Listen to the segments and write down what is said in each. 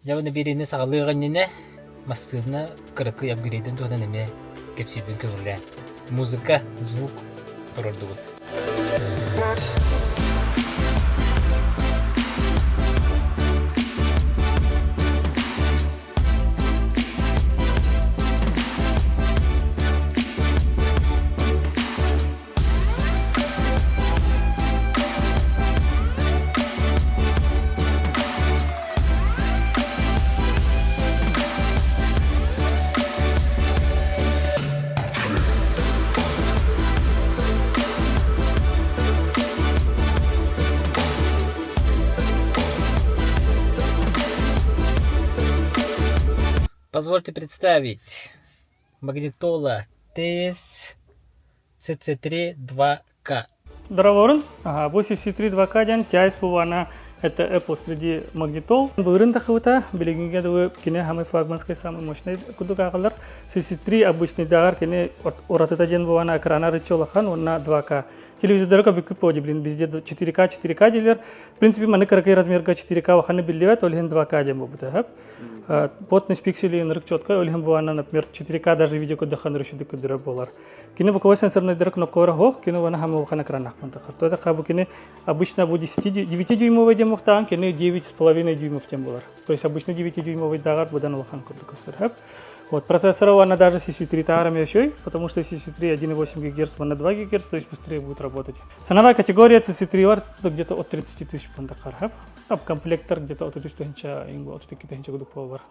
Дьэ уонна биэриини саҕалыах иннинэ массыына кыракый апгрейдин туһунан эмиэ кэпсиирбин көҥүллээн. Музыка, звук туруордубут. Позвольте представить магнитола ТС CC3 2К. Здорово, Ага, бу CC3 2К диэн TIS бувана это Apple среди магнитол. Былырын тахыбыта, билигинге дылы кини самый флагманский, самый мощный кудук ааҕылар. CC3 обычный дагар кини уратыта диэн бувана экрана рычы улахан, уонна 2К. Телевизордарга бүккү поди, блин, везде 4К, 4К диилер. В принципе, маны кыракый размерга 4К улаханы биллибэт, ол иһин 2К диэн буолбута. Плотность пикселей ынырык четко, ол иһин буолана, например, 4К даже видео көрдөххө үчүгэй көрдөрөр буолар. Кини боковой сенсорныйдары кнопкалара суох, кини уонна хам улахан экраннаах тахар. То это бу кини обычно бу 10 9-дюймовый диэн мухтаан, кини 9,5 дюймов диэн буолар. То есть обычно 9-дюймовый дагар будан улахан курдук көстөр. Вот, процессора уонна даже CC3 таарам еще, потому что CC3 1,8 ГГц, уонна 2 ГГц, то есть быстрее будет работать. Ценовая категория CC3 где-то от 30 тысяч пандакар. Там комплектор где-то от 30 тысяча, от 30 тысяч кудук бар.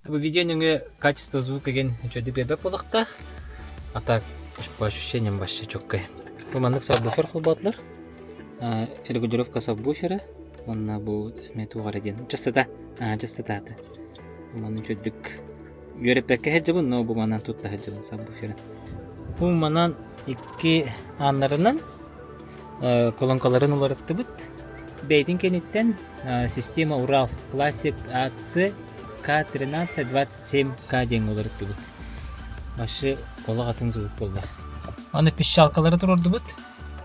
Бу видео нөҥүө качество звука диэн үчүгэйдик биэрбэт буолуохтаах. А так по ощущениям вообще чёткай. Бу маннык сабвуфер холбоотулар. Регулировка сабвуфера. Уонна бу эмиэ туох эрэ диэн частота. Частотата. Бу маннык үчүгэйдик үөрэппэккэ сылдьабын, но бу манан тутта сылдьабын сабвуферын. Бу манан икки ааннарынан колонкаларын уларыттыбыт. Бэйэтин кэнниттэн система Урал Classic AC К1327К диэн уларыттыбыт. Вообще олох атын звук буолла. Аны пищалкалары туруордубут.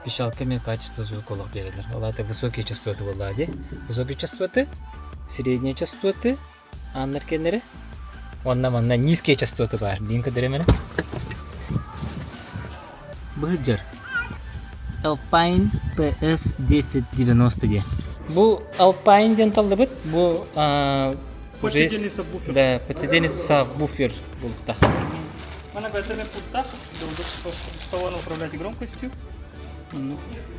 Пищалка эмиэ качество звук олох биэрэлэр. Ол аата высокие частоты буолла дии. Высокие частоты, средние частоты, Ааннар кэннэрэ уонна манна низкие частоты баар диэн көрдөрөм эрэ. Быһыдьар Alpine PS 1090 диэн. Бу Alpine диэн таллыбыт. Бу Подсидельный сабвуфер. Да, подсидельный сабвуфер булуктах. Она бэтеме пультах, салон управлять громкостью.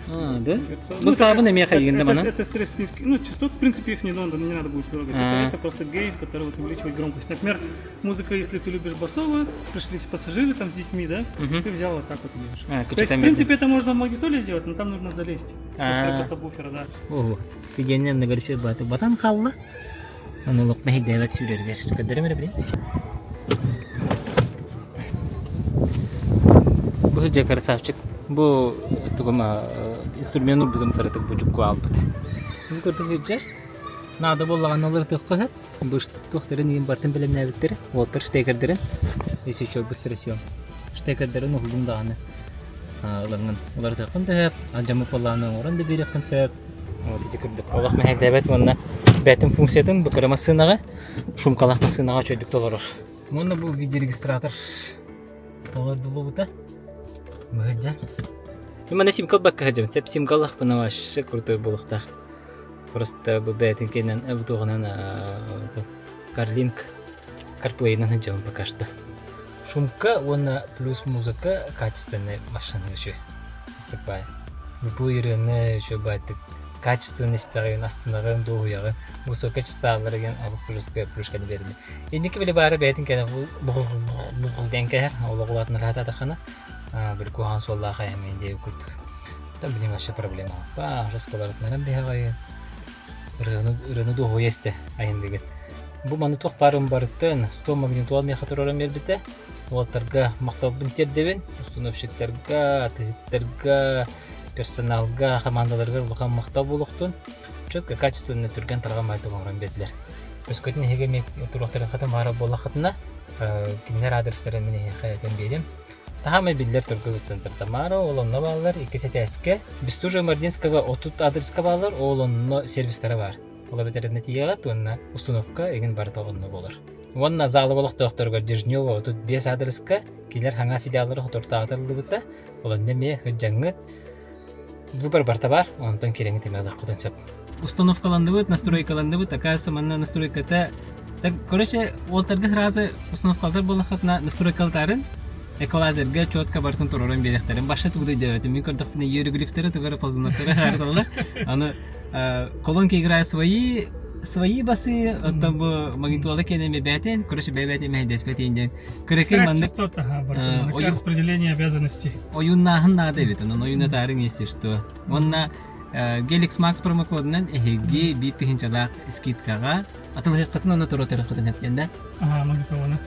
А, да? Бу саабын эмиэ хайыгында мана? Это средств низких, ну, частот, в принципе, их не надо, не надо будет трогать. Это, это просто гейн, который вот увеличивает громкость. Например, музыка, если ты любишь басовую, пришли пассажиры там с детьми, да, ты взял вот так вот идешь. А, То есть, в принципе, это можно в магнитоле сделать, но там нужно залезть. Настройка сабвуфера, да. Ого, сиденье горячо баты батан хаалла. Ону олох мэһэйдээбэт сүүрэригэр көрдөрөм эрэ билин. Бу дьэ красавчик. Бу тугум инструмент урдугун кыратык бу дьукку аалбыт. Бу курдук сылдьар. Наада буоллаҕына уларытыахха сөп. Бу туохтарын иин бартын бэлэмнээбиттэр. Уолаттар штекердэрин. Если еще быстро съем. Штекердэрин уһуллун даҕаны ылаҥҥын уларытыаххын да сөп. Алдьаммыт буоллаҕына оҥорон да биэриэххин сөп. Вот ити курдук олох мэһэйдээбэт уонна бэйэтин функциятын бу кыра массыынаҕа, шумкалаах массыынаҕа үчүгэйдик толорор. Уонна бу видеорегистратор олордуллубута. Быһыдьан. Мана симка ылбакка сылдьабын. Сеп симка ыллахпына вообще крутой буолуохтаах. Просто бу бэйэтин кэннин бутуоҕунан Карлинк CarPlay-нан сылдьабын пока что. Шумка уонна плюс музыка качественный машина үчүгэй. Выступает. Любой ырыаны үчүгэй баайдык качественный истэҕин, астынаҕын, дуоһуйаҕын, высокое частоталары диэн плюска плюшканы биэрдим. Инники били баара бэйэтин кэнэ диэн кэһэр, олох улаатынар били куһаҕан суоллаах айанныын диэбит курдук. Там билин вообще проблема. Ба, жескаларытынан биһэҕайын. Ырыаны, ырыаны дуоһуйа истэ айанныгын. Бу маны туох баарын барытын 100 магнитола миэхэ туруоран биэрбитэ. Уолаттарга махталбын тиэрдэбин. Установщиктарга, атыыһыттарга, персоналга, хамаандаларыгар улахан махтал буолуохтун. Четко, качественно, түргэн тарҕам баайдык оҥорон биэрдилэр. Өскөтүн эһиги эмиэ туруохтарын хатым баара буоллаххытына, кинилэр адрестарын мин эһиэхэ этэн биэриэм. Саамай биллэр торговый центр Тамара, ол онно бааллар, иккис этээскэ. Бестужево-Мординского 30 адреска бааллар, ол онно сервистара баар. Ол эбэтэр тиийэҕит уонна установка эҥин барыта онно буолар. Уонна заалык олохтоохторугар Дежнева 35 адреска кинилэр хаҥа филиаллара соторутааҕыта ыллыбыта. Ол онно эмиэ сылдьаҥҥыт выбор барыта баар, онтон кирэҥҥит эмиэ ылыаххытын сөп. Установкаланныбыт, настройкаланныбыт, оказывается, манна настройката так, короче, уолтарга сразу установкалатар буоллаххытына настройкалатарын эквалайзерга четко барытын туруоран биэриэхтэрин баша тугу да өйдөөбөтүм мин көрдөхпүнэ иероглифтары тугу эрэ ползуноктары хаарталлар аны колонка играет свои свои басы оттон бу магнитола киэнэ бээтин короче бэйбээтин мэһэйдэспэтин диэн кыракый маннык распределение обязанностей ойууннааһын наада эбит онон ойуунатаарыҥ если что уонна Gelix Max промокодунан эһиги биир тыһыынчалаах скидкаҕа атылыһыаххытын уонна туруотарыаххытын сөп да? Ага, магнитофона.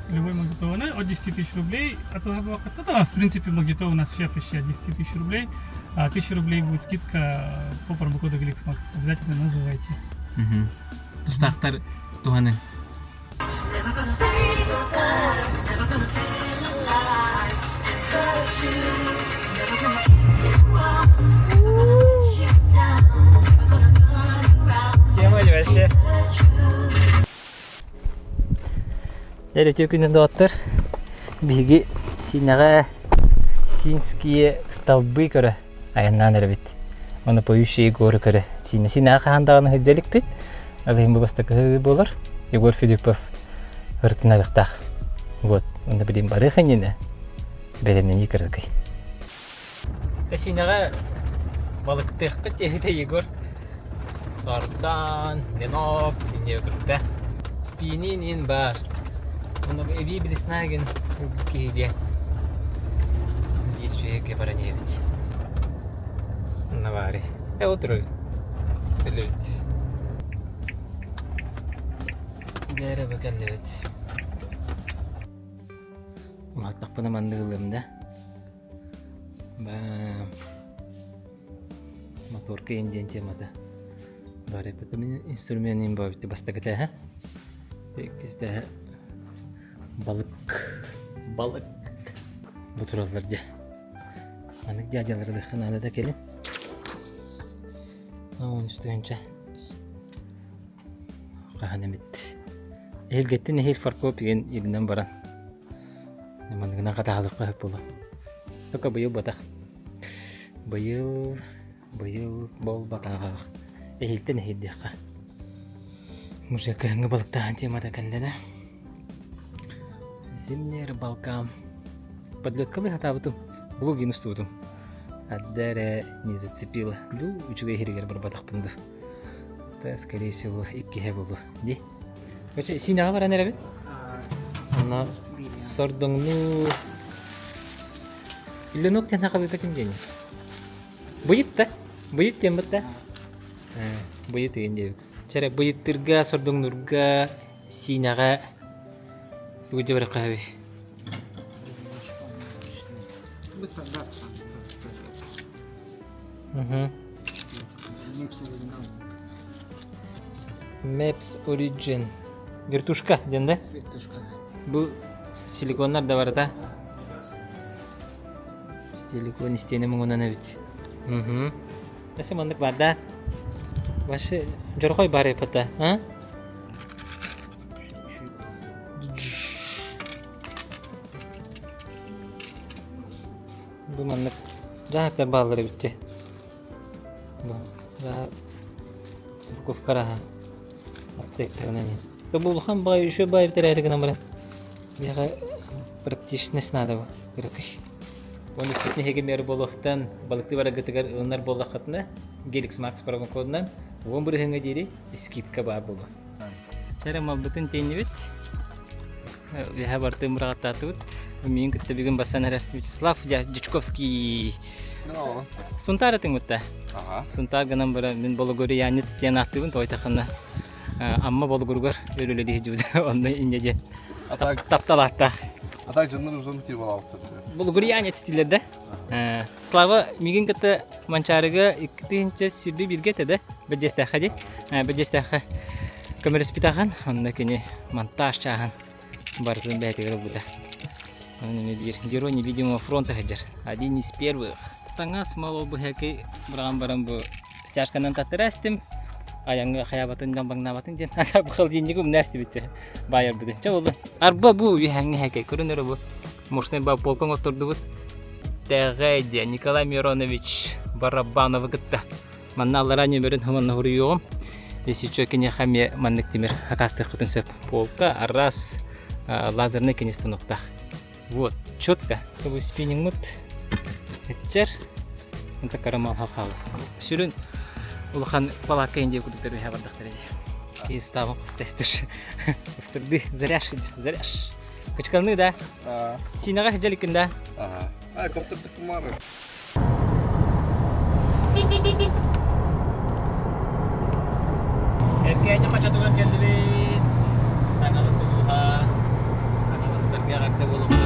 Любой магнитофона от 10 тысяч рублей. Атылыһа да, в принципе, магнитола у нас все почти от 10 тысяч рублей. А 1000 рублей будет скидка по промокоду Gelix Max. Обязательно называйте. Угу. Тустаахтар туһаны. Тема вообще. Дьэ, үтүө күнүн доҕоттор. Биһиги Сиинэҕэ Синские столбы көрө айаннаан эрэбит. Оны поющие Егоры көрө. Сиинэ Сиинэҕэ хаһан даҕаны сылдьа иликпит. Ол иһин бу бастакы буолар. Егор Филиппов ырытынарыахтаах. Вот, онно билим барыах иннинэ бэлэмнэнии кыракый. Сиинэҕэ балыктыахпыт диэбитэ Егор. Сардан, ленок инньэ кытта. Спинин иин баар. Ону эбии билиснаагин киһи диэн биир үчүгэйгэ баран иһэбит. Онно баары. Э отуруй. Өлөбүт. Дьэ бу кэллибит. Улааттахпына маннык ылыам да. Бам. Моторка диэн темата. Бары инструменин бабытты бастакыта иккистэһэ балык балык бу тураллар дьэ манык дядялары да наада да кэлин 13 тыһыынча хаһан эмит эһилгэттэн эһиил фаркоп игин иринэн баран маныгынан хатаһалыкка сөп буолуо только быйыл батах быйыл Быйыл буолбатах. Эһиилтэн эһиилдиэххэ. Мужик кыһыҥҥы балыктааһын темата кэллэ да. Зимняя рыбалка. Подлёдкалыы сатаабытым. Блогин устубутум. Адда эрэ не зацепила. Ду үчүгэй иһиригэр барбатахпын ду. Да, скорее всего, иккиһэ буолуо. Ди. Короче, Сиинэҕэ баран эрэбин. Онно сордоҥнуу Ленок диэн хахалыыта ким диэний? Быйыт да? Быйыт диэн да? Быйыт деген диэбит. Чэрэ быйыттырга, сордоҥнуурга, сиинэҕэ тугу дьэ барыахха сөбүй? Maps Origin. Вертушка диэн да? Вертушка. Бу силиконнар да барыта. Силикон истиэнэ муҥунан эбит. Угу. Өссө маннык бар да? Вообще дьорҕой бар эпата, а? Бу маннык дьаһактар бааллар эбит Бу буковкараһа отсектарынан. Бу улахан баай еще баай битэрээри гынан баран миэхэ практичность надо бу кыракый. Уонна испитин эһиги мэр буолуохтан балыктыы бараргытыгар ылынар буоллаххытына Gelix Max промокодунан 10 бырыһыҥҥа диэри скидка баар буолуо. Сэрэ малбытын тиэннибит. Үөһэ бартыын быраҕаттаатыбыт. Миин кытта бүгүн бассан эрэр Вячеслав Дьячковский. Сунтаар этиҥ Ага. Сунтаар гынан баран мин Бологорьянец диэн ааттыыбын тойтахына Амма Болугуругар өлүлэли дьууда онно инньэ диэн тапталааттаах. А так дьоннор узун тип алаабыттар. Болугурьянец дииллэр да. Слава мигин кытта Манчаарыга 2021 этэ да бэдьиэстээххэ дии. Бэдьиэстээххэ көмөлөспүтэҕин онно кини монтаж чааһын барытын бэйэтигэр ылбыта. Онон биир герой невидимого фронта сылдьар. Один из первых. Таҥас мал быһаки быраҕан баран бу стяжканан таттара эстим. Айаҥҥа хайаабатын дьамбаҥнаабатын диэн холодильнигы умна эстибит баайарбытын. Чэ буолла. Арба бу үһэҥҥэ хэкэй көрөн эрэ бу мощный полка оҥоттордубут. Тэҕэй диэн Николай Миронович Барабановы кытта Манна аллараа нүөмэрин манна суруйуоҕум. Если что, киниэхэ эмиэ маннык тимир акаастыаххытын сөп. Полка араас лазерный кини станоктаах. Вот, четко. Бу спиннингмыт этчэр. Онто карамал хаалла. Сүрүн улахан палатка индия курдуктар үһэ бардахтар дии. Киһи тестер. Ыстырды, заряж, заряж. Кычкалны да? Синеҕэ сидьэликкин да? Ага. А, коптер кумары. Эркээни хочотугар кэллибит. Аҥалыс улууһа, аҥалыстарга эҕэрдэ буолуохтун.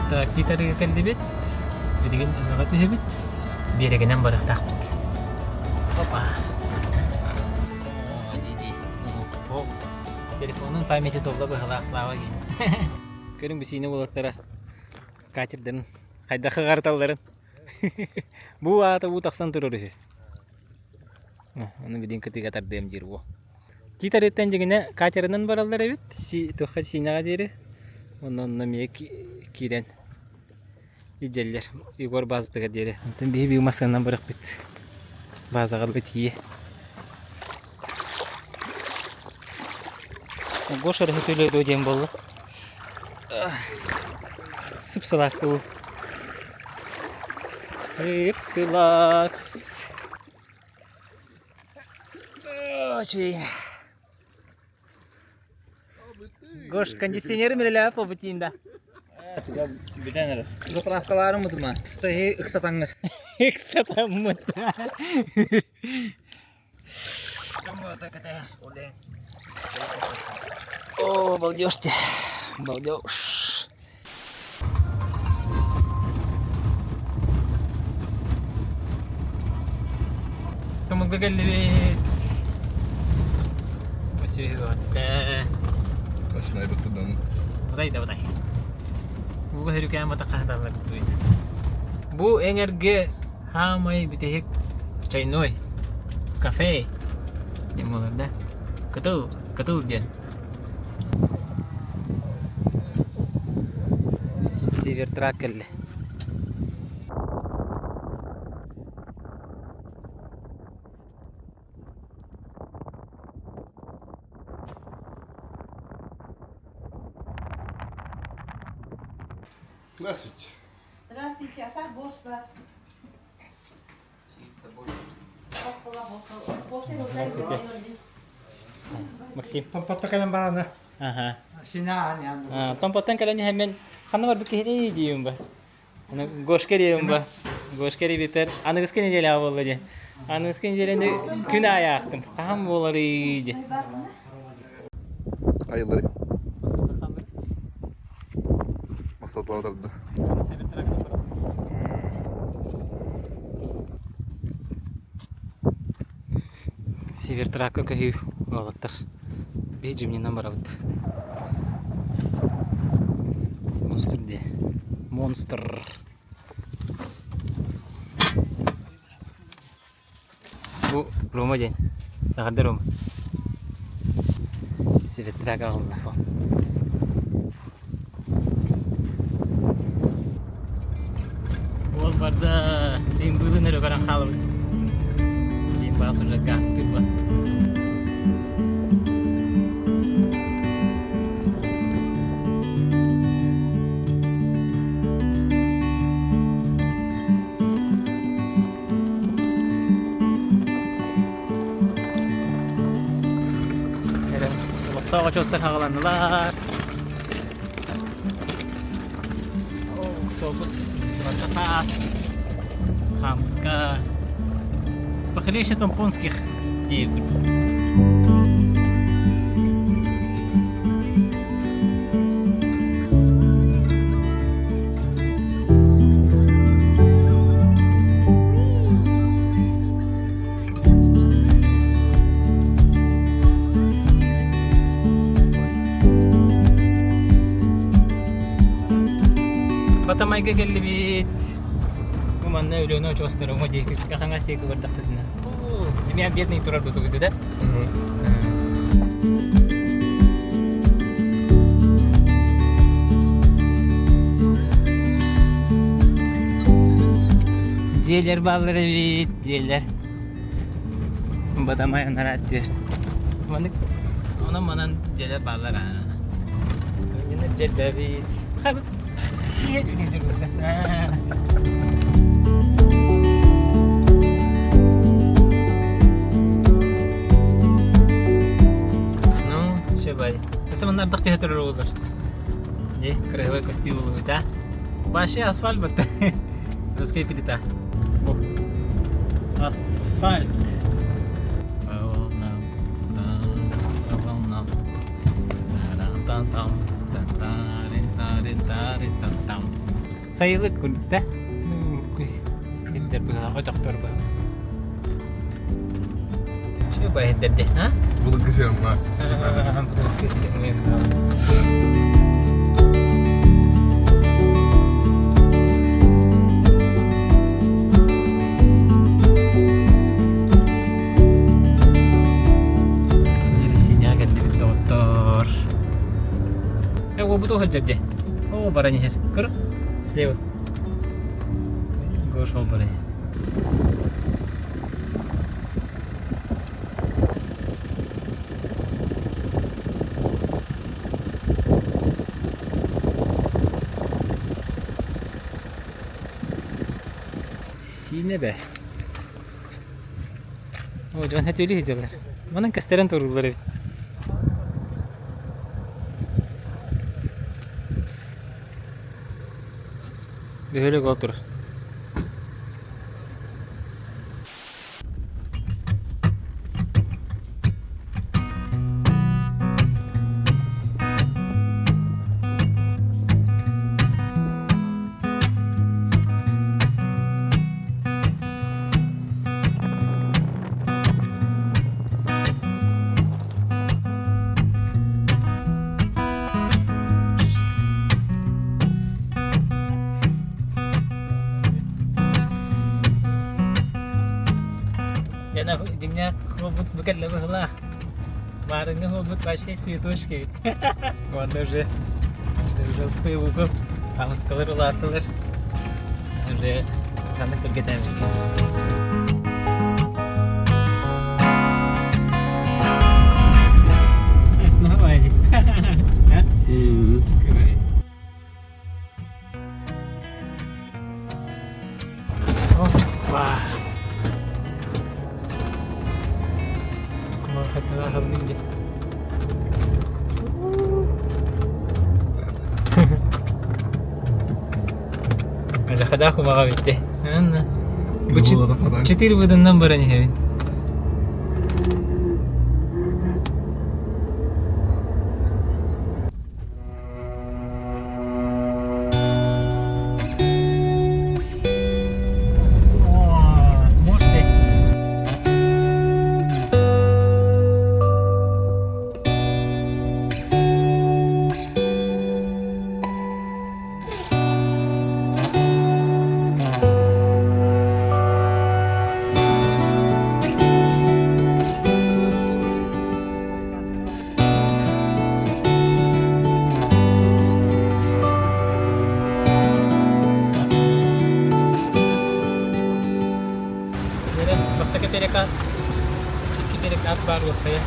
Так, Титарыга кэллибит. Билигин ыныга түһэбит. Биэрэгинэн барыахтаахпыт. Опа. Телефонун памяти толла быһалаах Слава диэн. Көрүҥ бисиини уолаттара катердарын хайдах ыҕарталларын. Бу аата уу тахсан турар үһү. Ону билин кытыыга тардыам диир уо. Тиит дьиҥинэ катерынан бараллар эбит. Си туохха Сиинэҕэ диэри. Онно онно эмиэ киирэн илдьэллэр Егор базатыгар диэри. Онтон биһи биир массыынанан барыахпыт. Базаҕа ыла тиийэ. Гоша өрөһүтүлүө дуо диэн буолла. Сып-сылаас дуу. Сып-сылаас. Үчүгэй. Гош, кондиционерым үлэлээбэт буолбут диин да. Бүтэн эрэ. Заправкалаарым мутума. Тыһы ыксатаҥҥыт. Ыксатаммыт. О, балдеж ты. Балдеж. Тумулга кэллибит. Өсүһүөттэ. Точно эбит Будай да будай. Бу хөрүкээн батахха хаталлар туйт. Бу эҥэргэ хаамай бүтэһик чайной кафе диэн буолар да. Кытыл, кытыл диэн. Севертрак кэллэ. Здравствуйте. Здравствуйте, а так босс-ба? Здравствуйте. Максим. Томпотто кэлэн бараны. Ага. Сина Томпоттон кэлэн иһэммин ханна барбыт киһини диибин ба. Гошка диэбин ба. Гошка диэбиттэр аныгыскы неделя буолла диэн. Аныгыскы неделяны күн аайы аахтым. Хаһан буоларый диэн. Айыллары. Масатла тарда. Севертракка көһүү уолаттар. Биһи дьимнинэн барабыт. Монстр дии. Монстр. Бу Рома диэн. Эҕэрдэ Рома. Севертрак аҕалла. Уол барда лимбыылын өрө көрөн хаалабыт. Лимбаас уже газтыыр Эрэ олохтоох очуостар хаҕаланнылар. Суолбут таас, хаамыска, похлеще томпонских диир курдук. Батамайга кэллибит. Бу манна Өлүөнэ очуостара уҥа диэки хаҥас диэки көрдөхпүтүнэ. Эмиэ бедный турар бутугуду да? Дьиэлэр бааллар эбит, дьиэлэр. Батамай анараа түөр. Маннык онон манан дьиэлэр бааллар аа. Иннэ дьэллэбит. Хабы. Ийэ түнэ жүрбүтэ. Ну, все, бай. Ысыманнардах түһэ турар уоллар. Дьэ, красивый костюм булута. Вообще асфальт бытта. Доска плита. Асфальт. Сайылык курдук да. Хиттер быһаларга тохтор бу. Şu байыддерде, а? Былыргы ферма. Былыргы ферма. Синяга кэллибит доҕоттор. Э, уобуту сылдьар дии. Оо, баран иһэр. Көр, слева. Гош ол баран Сиинэ бэ. О, дьон сөтүөлүү сылдьаллар. Манан кэстэрэн турууллар эбит. Бөһүөлэк ол турар. Яна дьиҥнээх буолбут бу кэллэ быһыылаах. Маарыҥҥы буолбут вообще цветочки. Уонна уже уже угол. Таҥаскалар улааттылар. Уже ханнык түргэтээбит. Основание. Опа! Жахадаах умаҕа бүтте. Бу четыре выданнан баран иһэбин. Бастакы перекат, икки перекат баар уопсайа.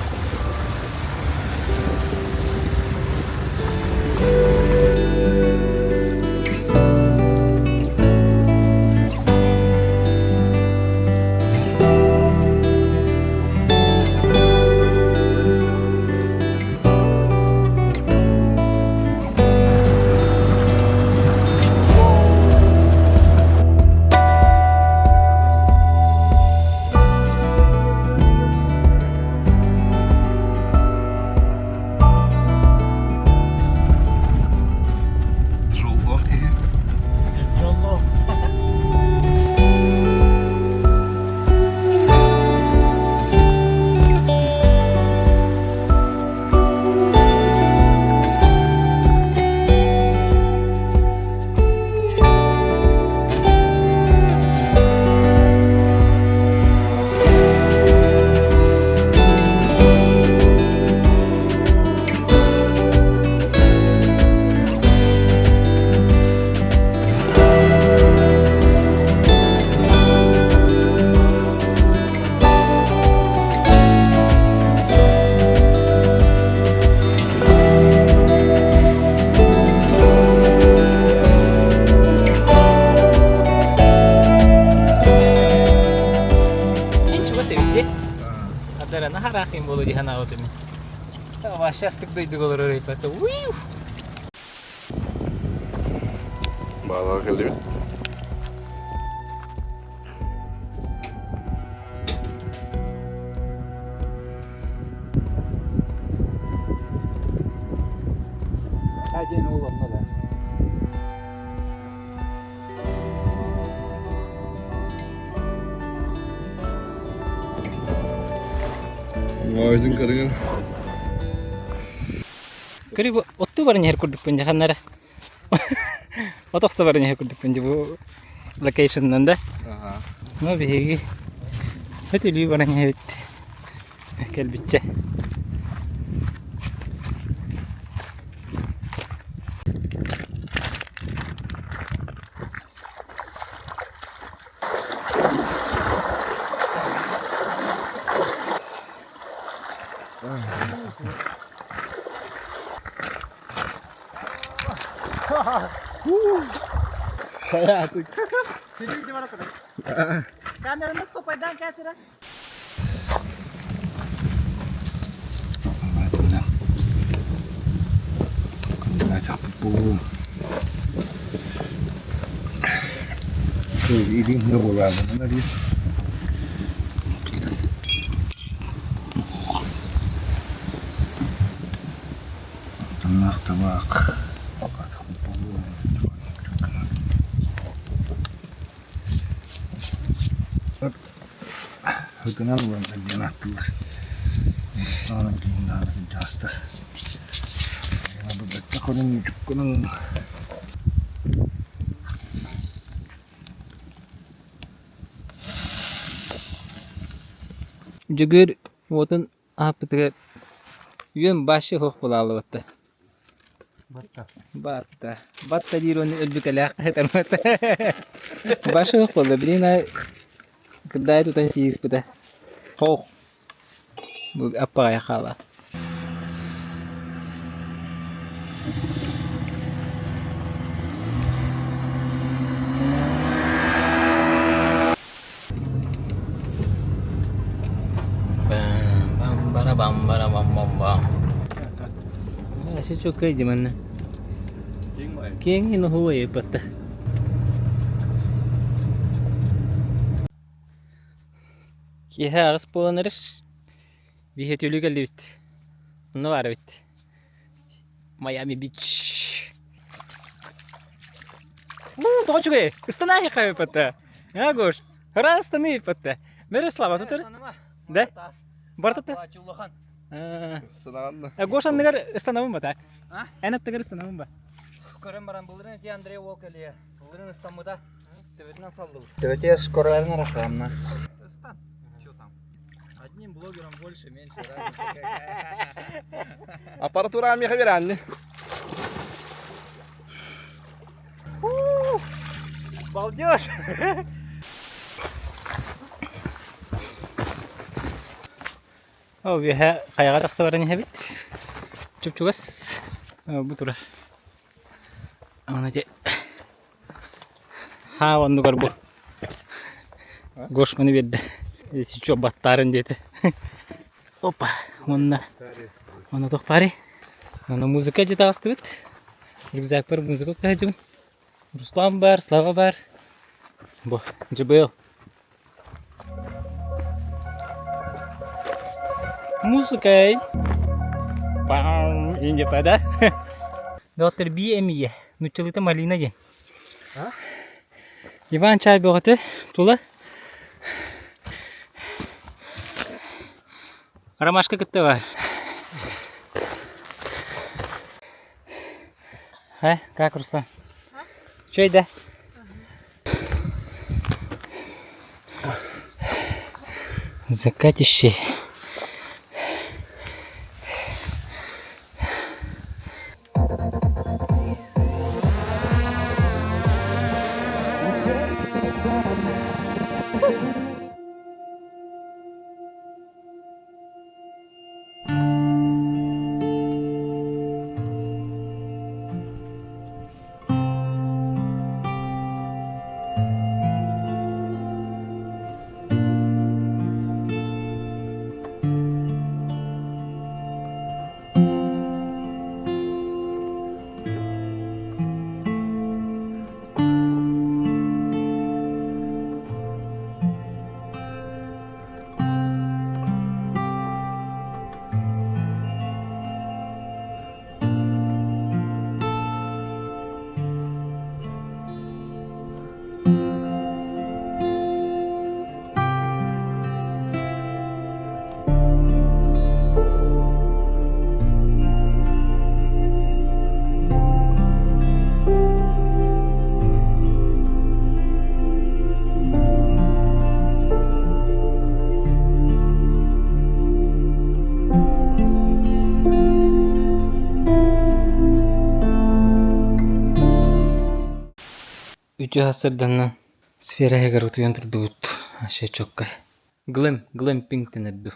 Дьоллоох киһи. Дьоллоох саха. Мин чугас эбит Адарана хараахын буолуо дии санаабытым. Вообще дойдуга олорор ыйпата. Уиф! Баалаҕа кэллибит. Маҕаһыын көрүҥэр Көрү бу оттуу баран иһэр курдукпун дьэ ханна эрэ. От охсо баран иһэр курдукпун дьэ бу локейшнынан да. Ну биһиги өтүлүү баран иһэбит кэлбиччэ. Ытынан ылан диэн ааттыыллар. Дьөгүөр уотун аһаппытыгар үөн бааччы суох буолааллыбыт. Батта. Батта диир уонна өлбүкэлээх хатармата. Башы буолла, блин, кырдаай тутан сииспитэ. Хоох. Бу аппаҕай хаала. Бам бара бам бара бам бам бам. Чөкөй ди манна. Киэҥ иноһуой батта. Киэһэ аҕыс буолан эрэр. Биһи түлү кэллибит. Онно баар эбит. Майами Бич. Ну, тоҕо үчүгэй. Ыстанаахы хайыппатта. А, Гош, раз ыстаныыппатта. Мирослава, тут Да? Бартата? Ыстанаҕын Гош анныгар ыстанабын ба так? Эн аттыгар ыстанабын ба? Көрөн баран былырын ити Андрей уол кэлиэ. Былырын ыстаммыта. Төбөтүнэн саллыбыт. Төбөтүгэр скорарын арахсаамна. Ыстан. Что там? Одним блогером больше, меньше разницы какая. Аппаратура миэхэ бирээнни. Балдеж! Ол үөһэ хайаҕа тахса баран иһэбит. Чуп-чугас бу турар. Аны ити хаа оннугар бу Гошманы биэрдэ. Сичо баттаарын диэтэ. Опа, уонна уонна туох баарый? Уонна музыка дьэ таҕыстыбыт. Рюкзакпар музыка таһдьыбын. Руслан бар, Слава бар. Бу, JBL. Музыкай. Пам, инде да? Доктор би эмие. Нуччалыта малина диэн. Иван чай бөҕөтө тула Ромашка кытта бар. Э, как Руслан? Чөй да? Закатище. Үтүө сарсыарданнан сфера иһигэр утуйан турдубут вообще чоккай. Глэм, глэмпинг дэнэр дуу.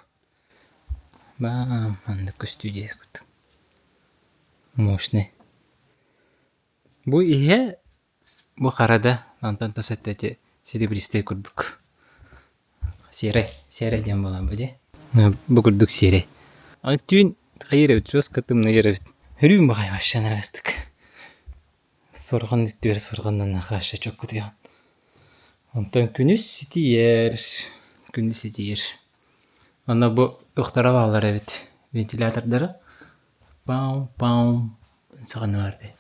Баам, маннык көстүү диэхпит. Мощный. Бу иһэ бу харада онтон тас өттө ити серебристэй курдук. Серый, серый диэн буолан бу дии. Бу курдук серый. Аны түүн хайыыр эбит, жестко тымныйар эбит. Өрүүм баҕайы вообще араастык. Сорҕон үттүгэр сорҕоннон хаша чоккутуйаҕын. Онтон күнүс итийэр, күнүс итийэр. Онно бу туохтара бааллар эбит, вентилятордара. Пау-пау саҕана баар дии.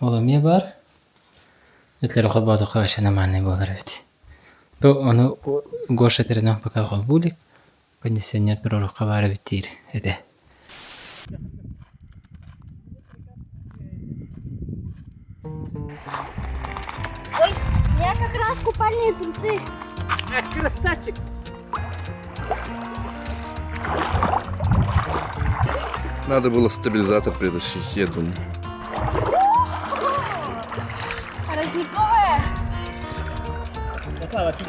Ол эмиэ баар. Этлэр холбоотоххо вообще нормальный буолар эбит. То ону Гоша этэринэн пока холбуу илик, кондиционер туруорукка баар эбит диир этэ. Ой, я как раз купальные трусы. Красавчик! Надо было стабилизатор притащить, я думаю. Слава, ты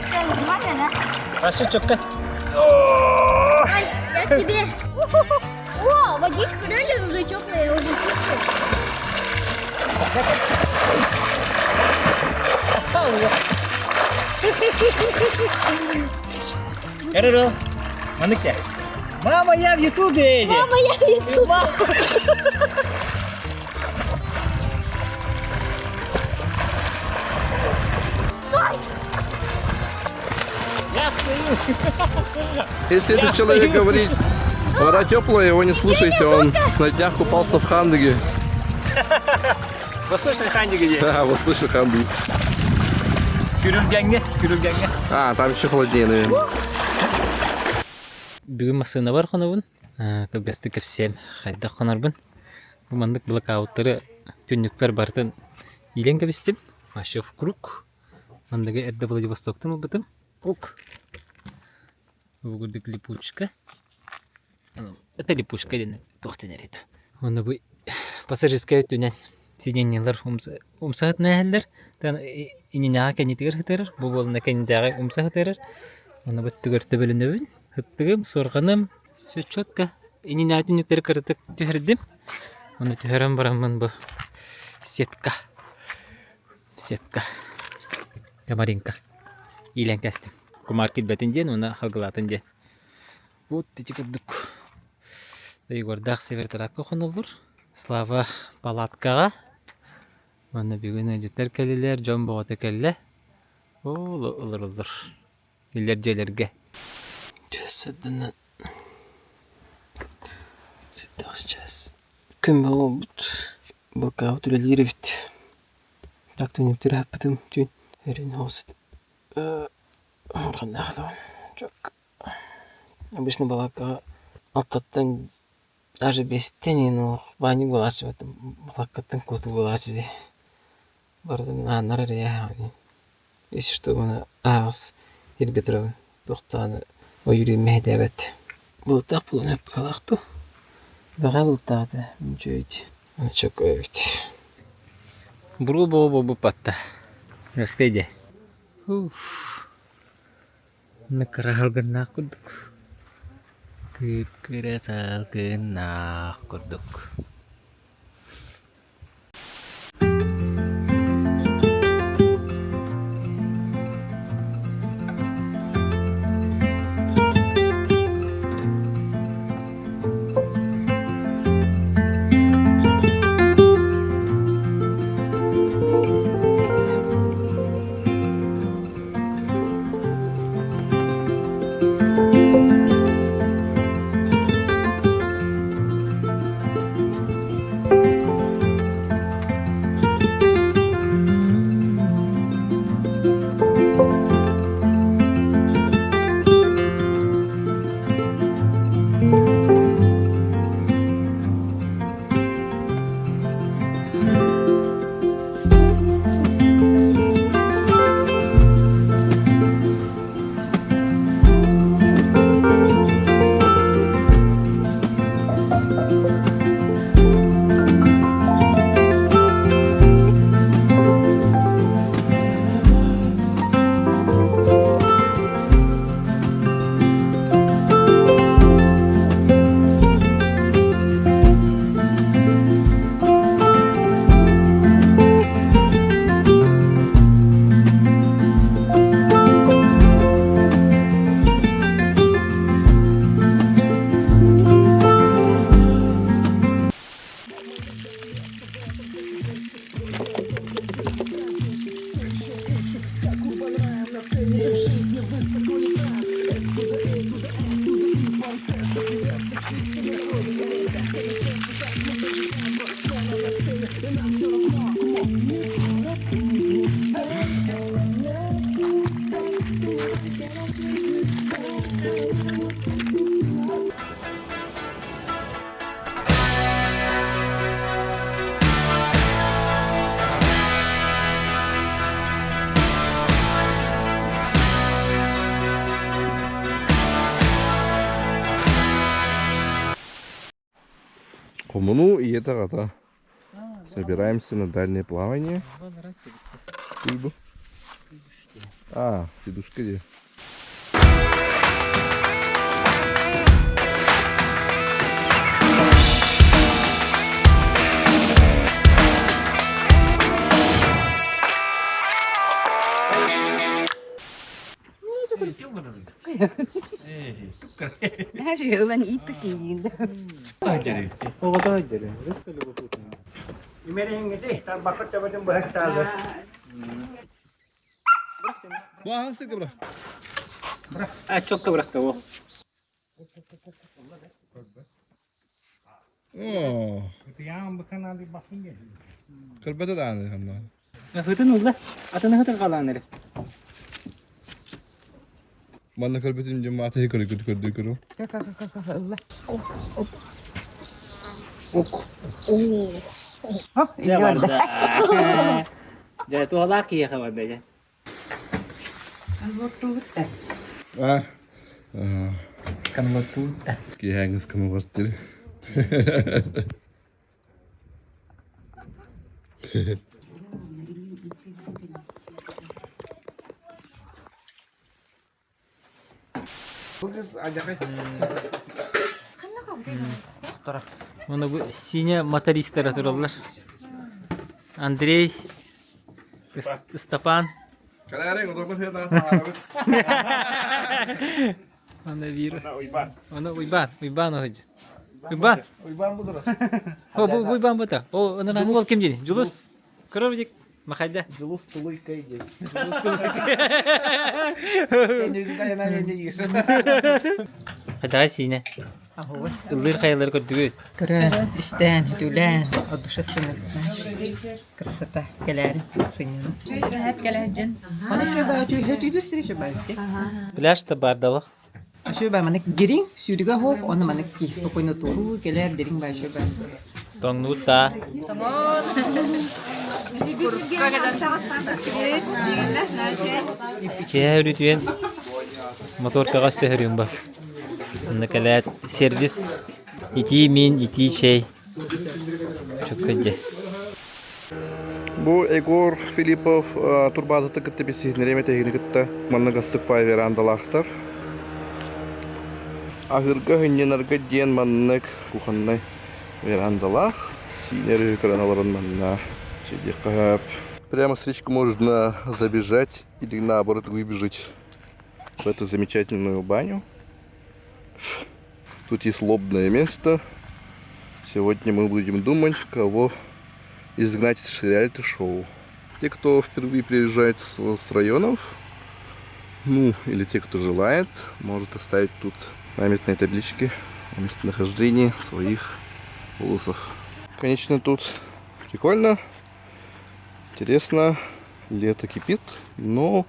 Все, нормально, да? Хорошо, четко. Ай, я к тебе. О, водичка реально уже теплая, я уже чувствую. Эрэрэ. Маннык Мама, я в Ютубе! Мама, я в Ютубе. Стой! Я стою! Если этот человек говорит, вода теплая, его не слушайте, он на днях купался в Хандыге. Восточный Хандыга где? Да, восточный Хандыге. Күрүлгэҥҥэ, күрүлгэҥҥэ. А, там еще холоднее, наверное. Бүгүн массыынабар хонобун. Кылгастык кэпсиэм хайдах хонорбун. Бу маннык блокауттары түннүкпэр барытын иилэн кэбистим. Вообще в круг. Манныгы эрдэ Владивостоктан ылбытым. Ок. Бу курдук липучка. Это липучка диэн туох дэнэр этэ. Уонна бу пассажирскай өттүнэн сиденьелар умса сытан иһэллэр. Иннинээҕи кэннитигэр сытыарар, бу буолла кэннитээҕи умса сытыарар. Уонна бу өттүгэр төбөлөнөбүн. Сыттыгым, суорҕаным все четко. Иннинээҕи түннүктэри кыратык түһэрдим. Уонна түһэрэн бараммын бу сетка сетка Комаринка иилэн кэстим. Кумаар киирбэтин диэн уонна халгылаатын диэн. Вот ити курдук Егордаах Севертракка хоноллор. Слава палаткаҕа. Уонна бүгүн ыалдьыттар кэллилэр, дьон бөҕөтө кэллэ. Ол олороллор. Иллэр дьиэлэргэ. Сырдынан Ситтэҕис чаас күн буолбут. Былкаабыт үлэлиир эбит. Так түннүктэр аһаппытым түүн өрүн оҕус Ханнаах да чок обычно балааккаҕа алтаттан даже биэстэн иһин олох баанньык буолааччы балааккаттан куотуу буолааччы дии барытын ааннар эрэ если что уонна аһаҕас сиргэ турабын туох даҕаны ойуур мэһэйдээбэт Былыттаах буолан быһалаах дуу Бэҕэһээ былыттаах этэ үчүгэй чөкө эбит Буруу буо буолбуппатта. Рөскэй дии. Уф. Кыра салгыннаах курдук. Кыра салгыннаах курдук. Хомунуу ийэтэ аҕата. Собираемся на дальнее плавание. Туйбу. А, сидушка где? Ылан ииппитиин. А четко бырахта ол. О. Көрбөтө даҕаны ханна. Хытын улла. Атыны хытыр қалаан эрэ. Манна көрбүтүм дьон маатыһы көрү көрдүү көрү. Дьэ барда. Дьэ туһалаах киһиэхэ барда дьэ. А. Сканлатута. Киһээҥҥи сканлаттыр. Оны бу сине мотористара тураллар. Андрей, Степан. Аны бир. Аны Уйбан, Уйбан оһуж. Уйбан. Уйбан будур. О, бу Уйбан бута. О, аны аны ол ким дии? Жулус. Көрөр дик. Махайда. Жулус тулуйкай дии. Жулус тулуйкай. Хайдаа сине. Ыллыр хайалары көрдүгүт. Көрөн, истээн, үтүлээн, от душа сынньанар. Красота кэлээри сынньана. Рэһэт кэлээдьин. Пляж та бардалах. Ашү ба манык дириҥ сүүрүгэ хоп, оны манык киһи спокойно туоруу кэлээр дириҥ ба ашү ба. Тоҥнуут та. Киэһэ үрүтүөн моторкаҕа сөһөрүм ба. Онно кэлээт сервис итии миин, итии чэй. Чөккөйдө. Бу Егор Филиппов турбаазата кытта билсиһиннэриэм этэһигини кытта манна гастык пай верандалаахтар. Аһыырга сынньанарга диэн маннык кухоннай верандалаах. Сиинэр көрөн олорон манна сидиэххэ сөп. Прямо с речки можно забежать или наоборот выбежать в эту замечательную баню. Тут есть лобное место. Сегодня мы будем думать, кого изгнать из реалити-шоу. Те, кто впервые приезжает с районов, ну, или те, кто желает, может оставить тут памятные таблички о местонахождении своих волосов. Конечно, тут прикольно, интересно, лето кипит, но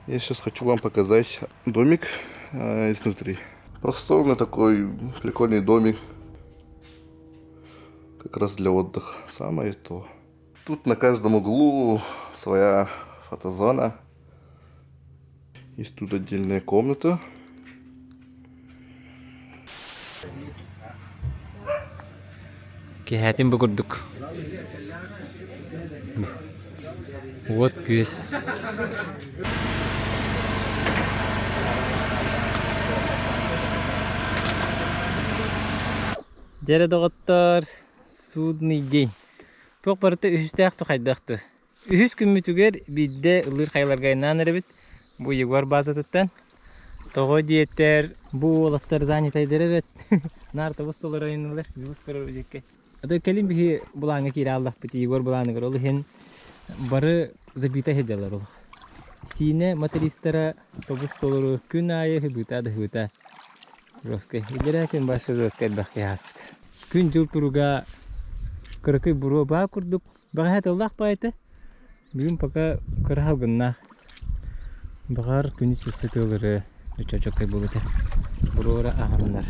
я сейчас хочу вам показать домик изнутри. Просторный такой прикольный домик, как раз для отдыха, самое то. Тут на каждом углу своя фотозона. Есть тут отдельная комната. Киэһэтин бу курдук. Уот күөс. Дьэ доҕоттор, судный день. Туох барыта үһүстээх тухайдахты. Үһүс күммүтүгэр биирдэ ыллыыр хайаларга айаннаан эрэбит. Бу Егор базатыттан. Тоҕо диэтэр, бу уолаттар занятайдар эбит. Наар тобус толору айаннылар. Дьулус көрөр диэккэ. Ата кэлин биһи былааҥҥа киирэ аллахпыт Егор былааныгар ол иһин бары забита сылдьаллар олох. Сиинэ мотористара тобус толору күн аайы хыбыта да хыбыта жесткай. Илэрээ күн башы жесткай элбэх киһи ааспыт. Күн-дьыл туруга кыракый буруо баа курдук Бэҕэһээ тыллаах баайта, бүгүн пока кыра салгыннаах. Баҕар күнүс өссө тыалырыа, оччо-оччоккой буолуо этэ. Буруора аһаннар.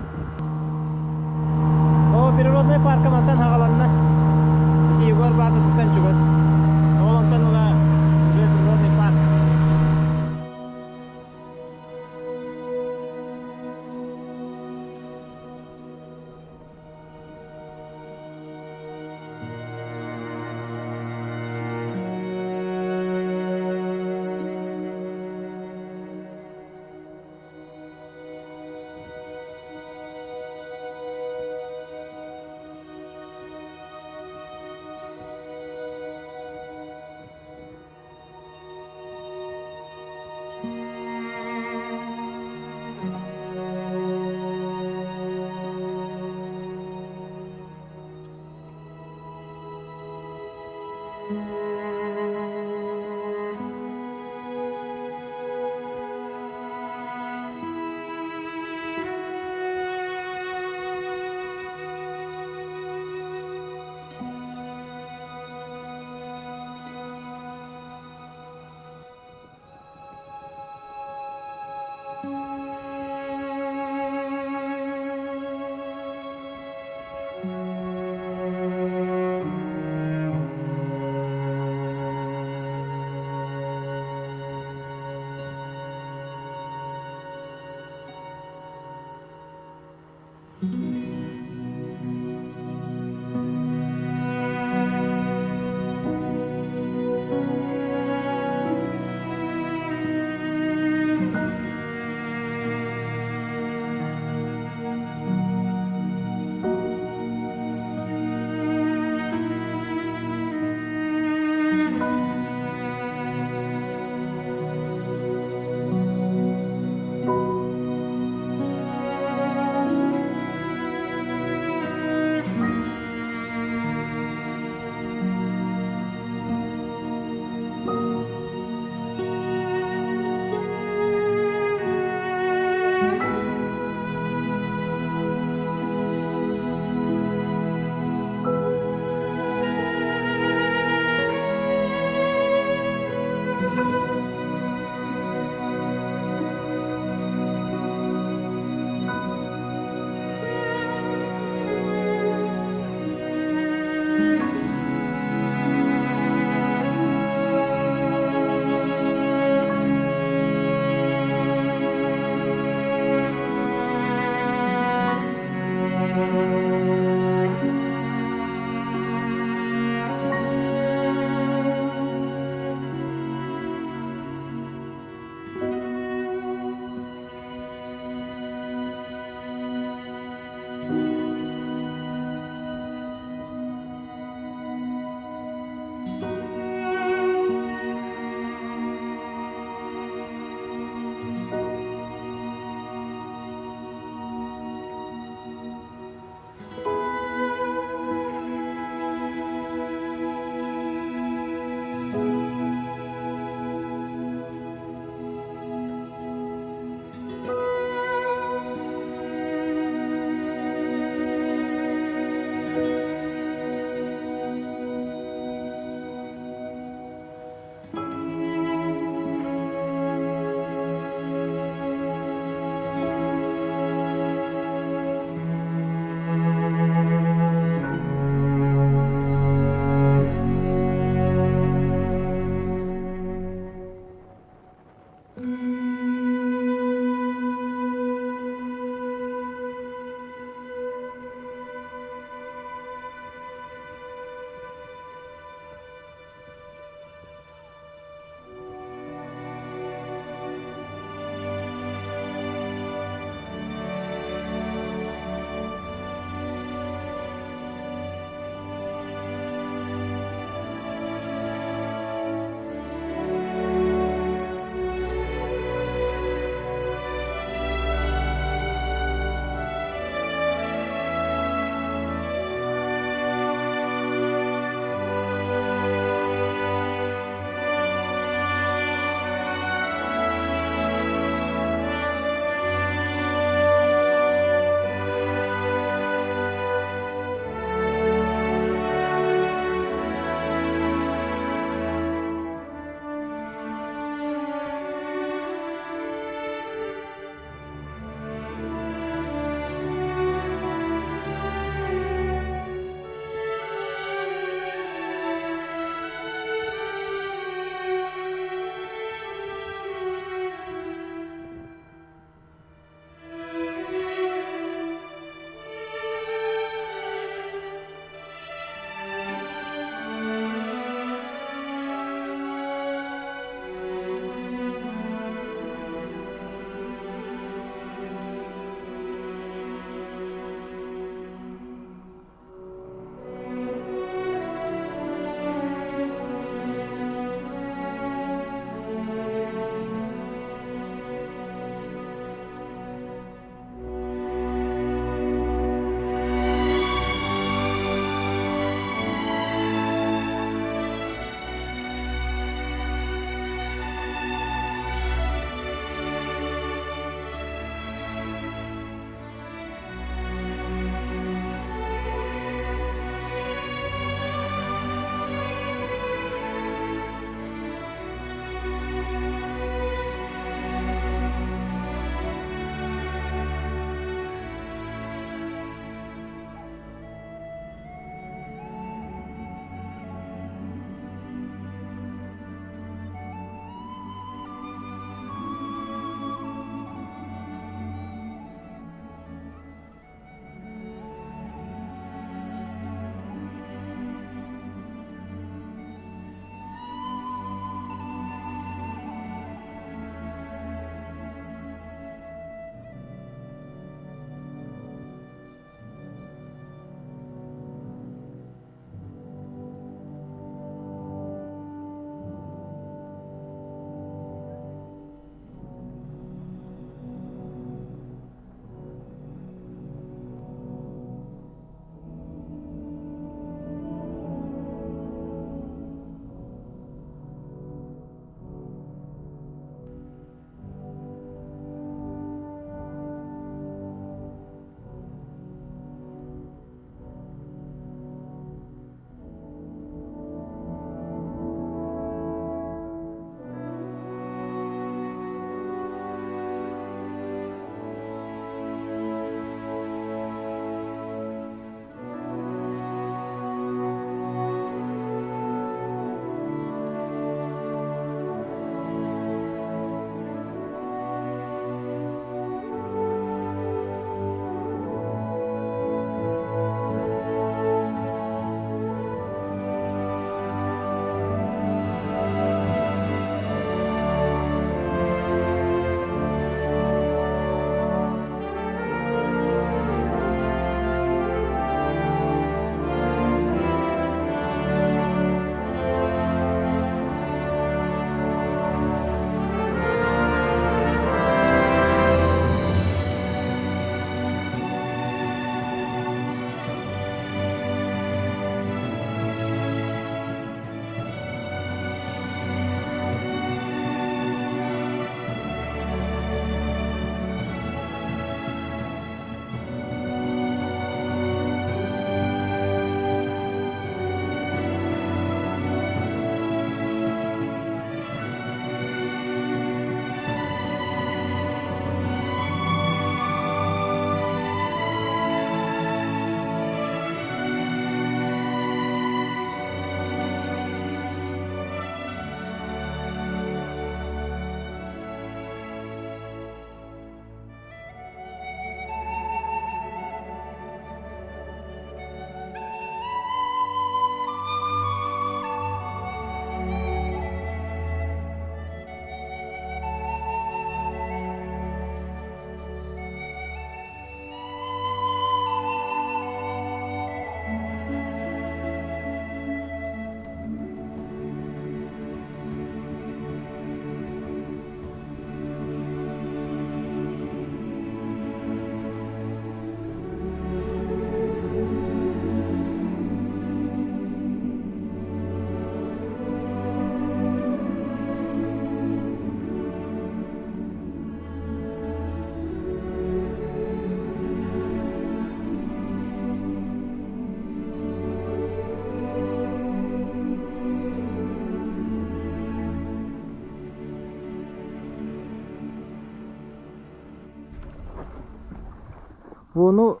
Буону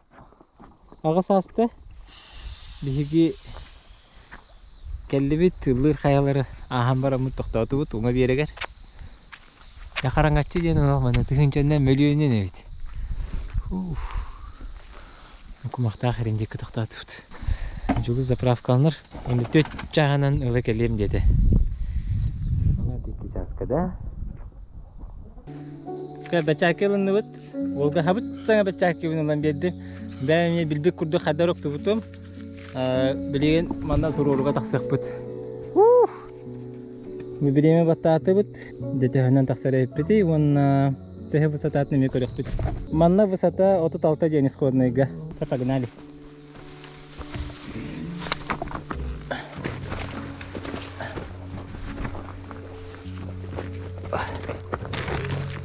аҕыс ааста. Биһиги кэллибит, тыллыыр хайалары ааһан бараммыт тохтоотубут уҥа биэрэгэр. Хараҥаччы диэн олох манна тыһыынчаннан мөлүйүөнүн эбит. Кумахтаах эрин диэки тохтоотубут. Дьулус заправкаланар. Онно түөрт чааһынан ыла кэлиэм диэтэ. Икки чааска да. Бачаакы ылынныбыт. Уолга хабыт саҥа бачаакыбын ылан биэрдим. Бэйэм эмиэ билбит курдук хаддар охтубутум. Билигин манна туруоруга тахсыахпыт. Бириэмэ баттаатыбыт, дьэ төһөнөн тахсар эбиппитий уонна төһө высотатын эмиэ көрүөхпүт. Манна высота 36 диэн исходнайга. Погнали.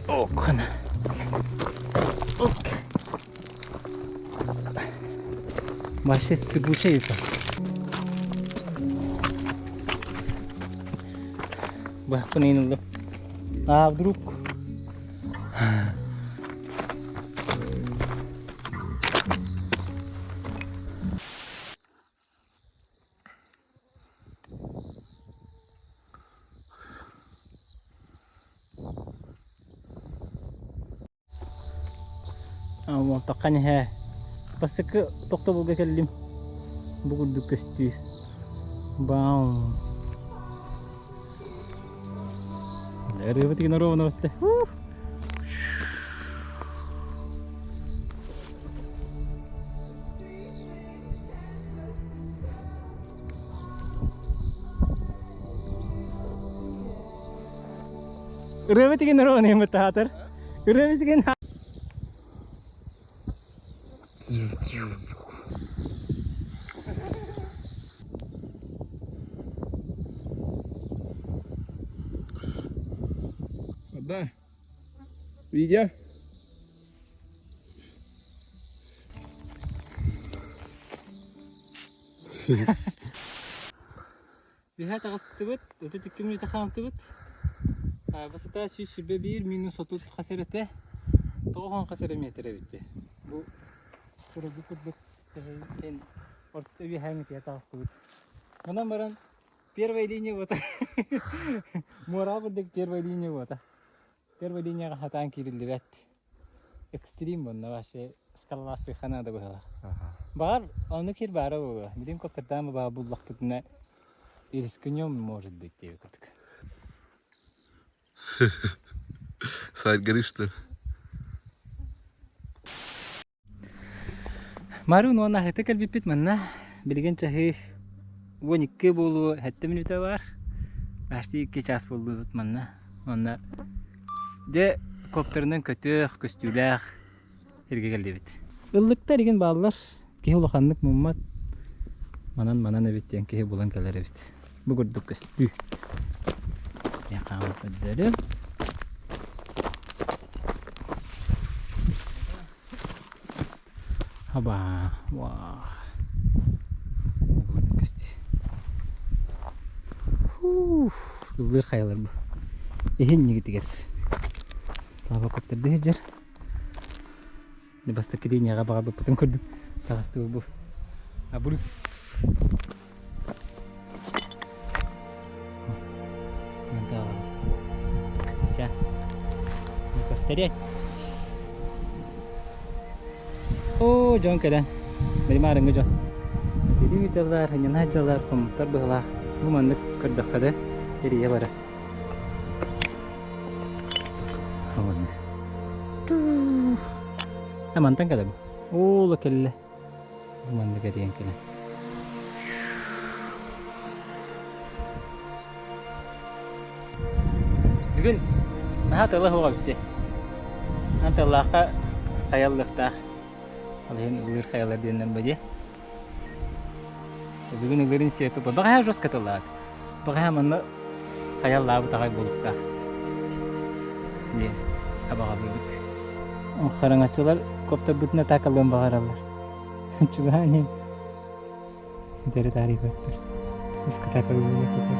Окхана. Ок. Вообще сыгучая это. Бахпын ыллым. А вдруг? Онтоххо иһэ бастакы тохтобулга кэллим. Бу курдук көстүү. Баум. Ырыабыт игнорованно бытта. Ырыабыт игнорованно бытта Ырыабыт игин Да. Видя? Үһэ таҕыстыбыт, ыты түккүмүтэ хаамтыбыт. Высота 121 минус 30 хас эрэтэ, 90 хас эрэ метр эбит. Бу курдук курдук орто үөһээҥҥитигэр таҕыстыбыт. Онон баран первая линия вот муораҕа курдук первая линия вот Первая линияҕа хатаан киириллибэт. Экстрим буонна вообще скалолазтыахха наада быһыылаах. Баҕар, оннук сир баара буолуо. Билигин коптердаан баҕа буллахпытына рискнем, может быть, диэбит курдук. Сайт горит, что ли? Марун уонна аһыта кэлбиппит манна билигин чаһыы 12 буолуо сэттэ мүнүүтэ баар. Почти икки чаас буоллубут манна. Уонна дьэ коптерынан көтүөх, көстүүлээх сиргэ кэллибит. Ыллыктар игин бааллар. Киһи улаханнык муммат. Манан манан эбит диэн киһи булан кэлэр эбит. Бу курдук көстүү. Хааман көрдөрүм. Хаба, вау. Ыллыыр хайалар бу. Иһин ньигитигэр. Слава коптерды сылдьар. Бастакы линияҕа баҕарбыппытын көрдүм. Таҕыстыбы бу. Абрыв. Все. Не повторять. Оо, дьон кэлэн. Билимаарыҥҥы дьон. Этилии дьаллар, ньанаа дьаллар, хомуттар быһылаах. Бу маннык көрдөххө да, эрийэ барар. Мантан кэлэбин. Оо, кэллэ. Маннык эрийэн кэлэн. Бүгүн наһаа тыла суох эбит дии. Наһаа тыллаахха хайаллыахтаах. Ол иһин ыллыыр хайалар диэннэр бу дии. Бүгүн ыллыырын истибэппит. Баҕаһа жестко тыллаат. Баҕаһа манна хайаллаабыт аҕай буолуктаах. Диэн абаҕалыыбыт. Хараҥаччылар коптарбытын атаакалыан баҕараллар. Чугаһаан иһин Дери таарыйбаттар. Искатаакалыыллар кэтэ.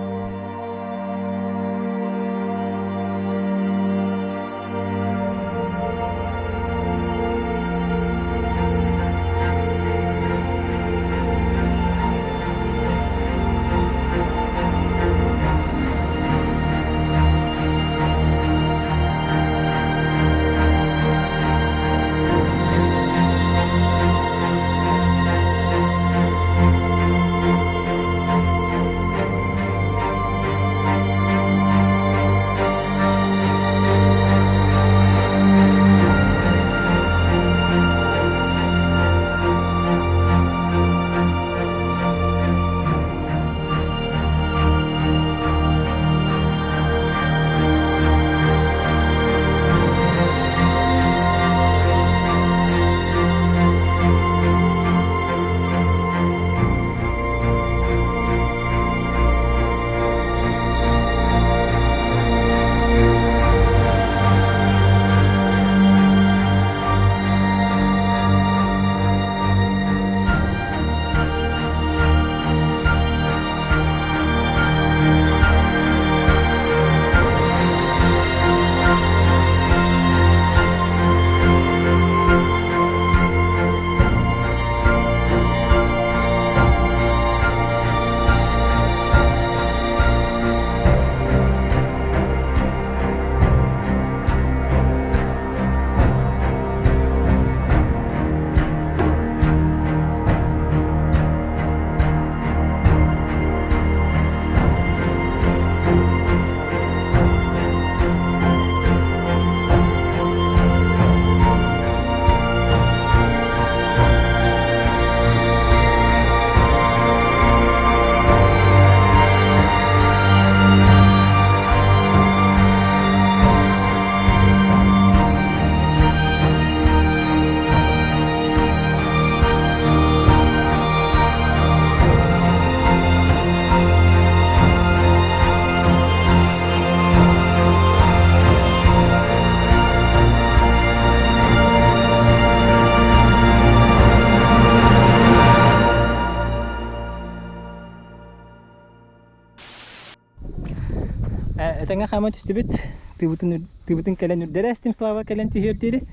Этэҥҥэ хааман түстүбүт. Тыыбытын, тыыбытын кэлэн үрдэрэ эстим Слава кэлэн түһүөр диэри.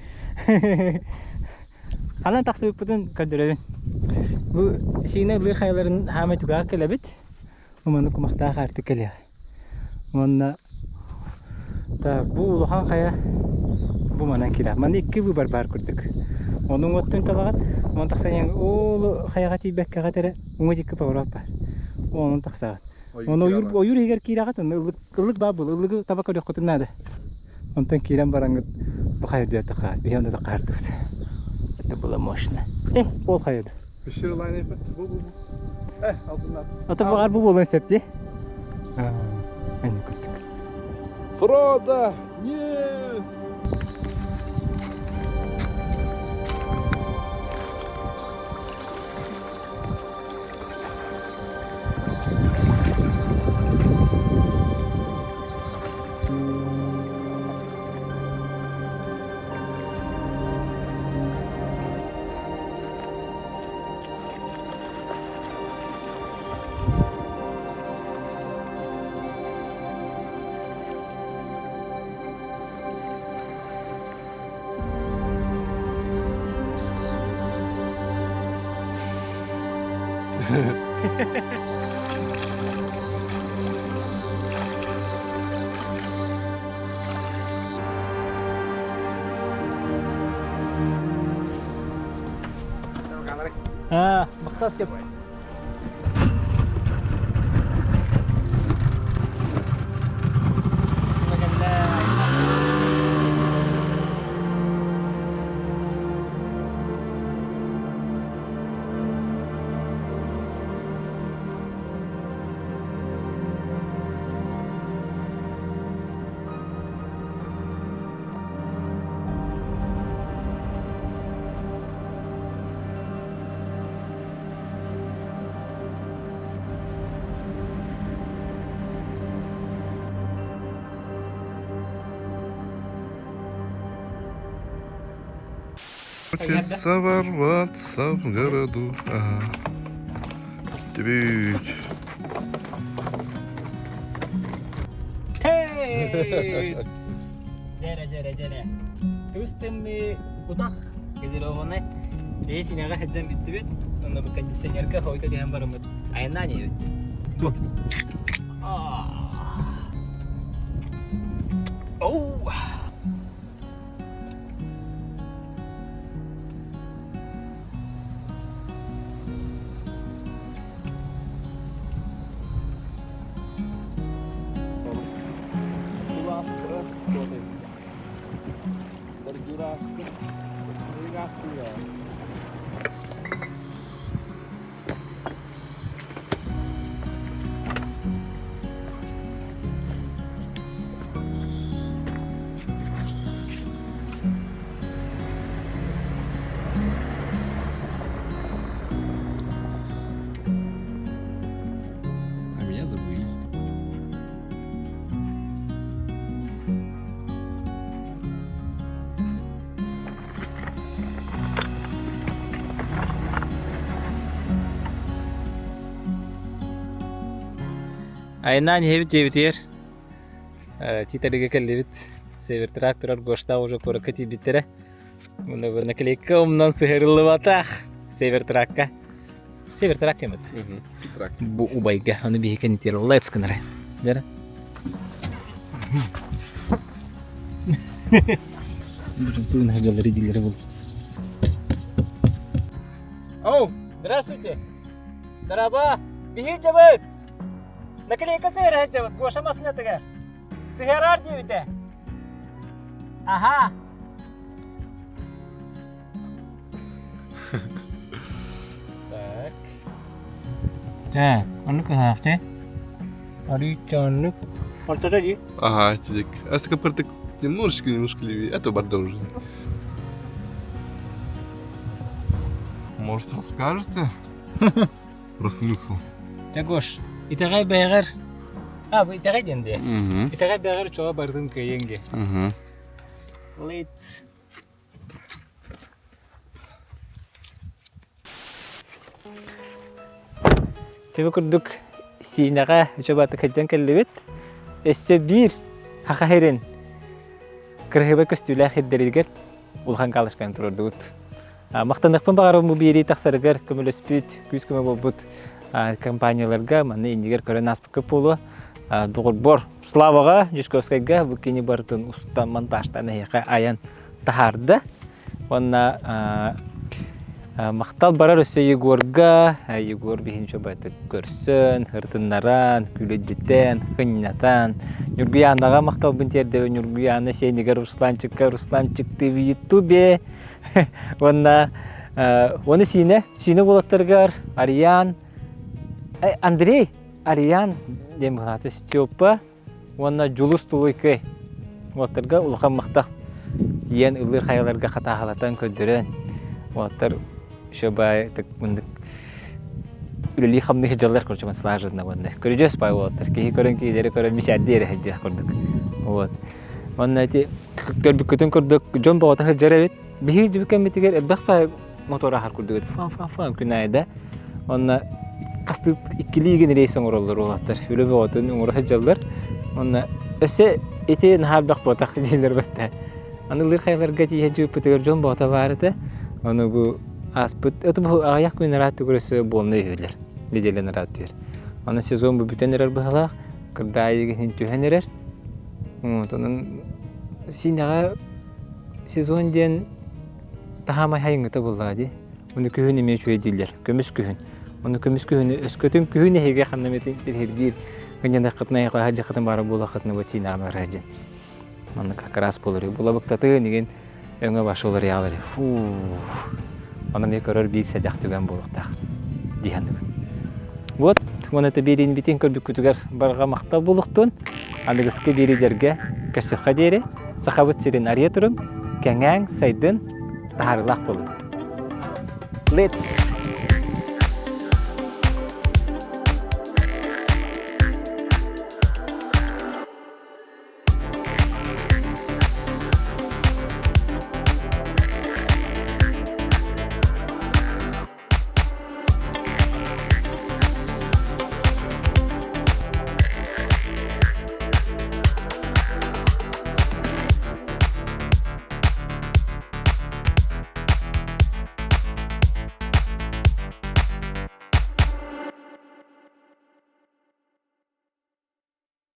Ханан тахсыбыппытын көрдөрөбүн. Бу Сиинэ ыллыыр хайаларын хаамай түгэҕэр кэлэбит. Уманы кумахтаах аартык кэлиэҕэ. Уонна так, бу улахан хайа бу манан киирэр. Манна икки выбор баар курдук. Ону уҥуоттун талаҕыт, онон тахсан иһэн ол хайаҕа тиийбэккэҕит эрэ уҥа диэки поворот баар. Онон тахсаҕыт. Ону ойуур, ойуур иһигэр киирэҕит, онно ыллык, ыллык баар буолуо, ыллыгы таба көрүөххүтүн наада. Онтон киирэн бараҥҥыт бу хайа үрдүгэр тахаат, биһи онно тахаартыбыт. Это было мощно. Э, ол хайа Пещера лайнер бу бу бу. Э, алтыннар. Ата баҕар бу буолуон сөп дии. Аны курдук. Фродо! Нет! А, махтас деп. Хочется ворваться в городу. Ага. Тибить. Дьэрэ, дьэрэ, дьэрэ. Тус тымныы утах газированный. Бэйэ синэҕэ сылдьан бүттүбүт. Онно бу кондиционерга хойто түһэн барыммыт. Айаннаан иһэбит. Оу! А меня забыли. Айнаан иһэбит дьиэбитигэр Тиитэргэ кэллибит. Севертрак турар Гоштаах уже куоракка тиийбиттэрэ. Муна бу наклейка умнан сыһырыллыбатах. Севертракка. Севертрак диэмит. Ситрак. Бу убайга ону биһи кэнитиэр let's гынара. Дьара. Бу туун хагалары дилери бул. Оу, здравствуйте. Дараба, биһи жабыт. Наклейка сыһыра сылдьабыт, Гоша массыынатыгар. Сыһыараар диэбитэ. Аха. Так. Так, оннук ыһаахчы. Арыычча оннук. Ортото дии. Ага, чидик. А скопыртык немножечко, немножко левее. Это барда уже. Может, расскажете про смысл? Дьэ, Гош, итэҕэй бэйэҕэр... А, бу итэҕэй диэн дии. Итэҕэй бэйэҕэр чоҕо бардын кыайыаҥ дии. Let's... Түбү курдук Сиинэҕэ үчүгэй баҕайытык сылдьан кэллибит. Өссө биир Саха сирин кыраһыабай көстүүлээх сирдэригэр улахан галочканы туруордубут. Махтаныахпын баҕарабын бу биэрии тахсарыгар көмөлөспүт, күүс-көмө буолбут компанияларга манна иннигэр көрөн ааспыкка буолуо. Доҕорбор Славаҕа, Дьячковскайга бу кини барытын устан, монтажтаан эһиэхэ айан таһаарда. Уонна махтал барар өссө Егорга, Егор биһин чобайтык көрсөн, ырытыннаран, күлэддитэн, кынньатан. Ньургуйаанаҕа махталбын тиэрдэбин Ньургуйаана сиэнигэр Русланчикка, Русланчик ты в Ютубе. Уонна уонна Сиинэ, Сиинэ уолаттарыгар Ариан, Андрей, Ариан диэн быһаата Степа уонна Дьулус Тулуйкай уолаттарга улахан махтал тиийэн ыллыыр хайаларга хатааһылатан көрдөрөн уолаттар еще баай мындык үлэлии хамныы сылдьаллар короче слаженно уонна көрүдьүөс баай уолаттар киһи көрөн киһилэри көрөн мичээрдии эрэ сылдьар курдук вот уонна ити көрбүккүтүн курдук дьон боҕото сылдьар эбит биһиги дьүбүкэммитигэр элбэх баай мотор аһар курдук этэ фан фан фан күн аайы да Онно хастыы иккилии гын рейс оҥороллор уолаттар. Үлэ бөҕөтүн оҥоро сылдьаллар. Онно өссө ити наһаа элбэх буотах дииллэр бэтте. Аны ылыыр хайаларга тиийэн дьыыппытыгар дьон боҕото баар этэ. Ону бу ааспыт это бу аҕыйах күн ыраат түгэр өссө буолна үһүлэр. Неделя ыраат түһэр. Аны сезон бу бүтэн эрэр быһалаах. Кырдаайы иһин түһэн эрэр. Вот, онон сиинэҕэ сезон диэн таһаамай хайыҥҥыта буоллаҕа дии. Ону күһүн эмиэ үчүгэй дииллэр. Көмүс күһүн. Ону көмүс күһүнү өскөтүн күһүн эһиги ханна эмитин тирһиргиир гынньаныаххытын айхаһа дьахатын баара буолаххытына бу сиинэҕэ барар дьин. Манна как раз буолар. Булабыктатын игин өҥө башы уларыйаалар. Фу. Онон эмиэ көрөр биир сэдэх түгэн буолуохтаах дии саныыбын. Вот, уонна это биэриин битин көрбүккүтүгэр барҕа махтал буолуохтун. Аныгыскы биэриилэргэ көрсүөххэ диэри Сахабыт сирин арыйа турун, кэҥээҥ, сайдын, таһаарыылаах буолун. Let's!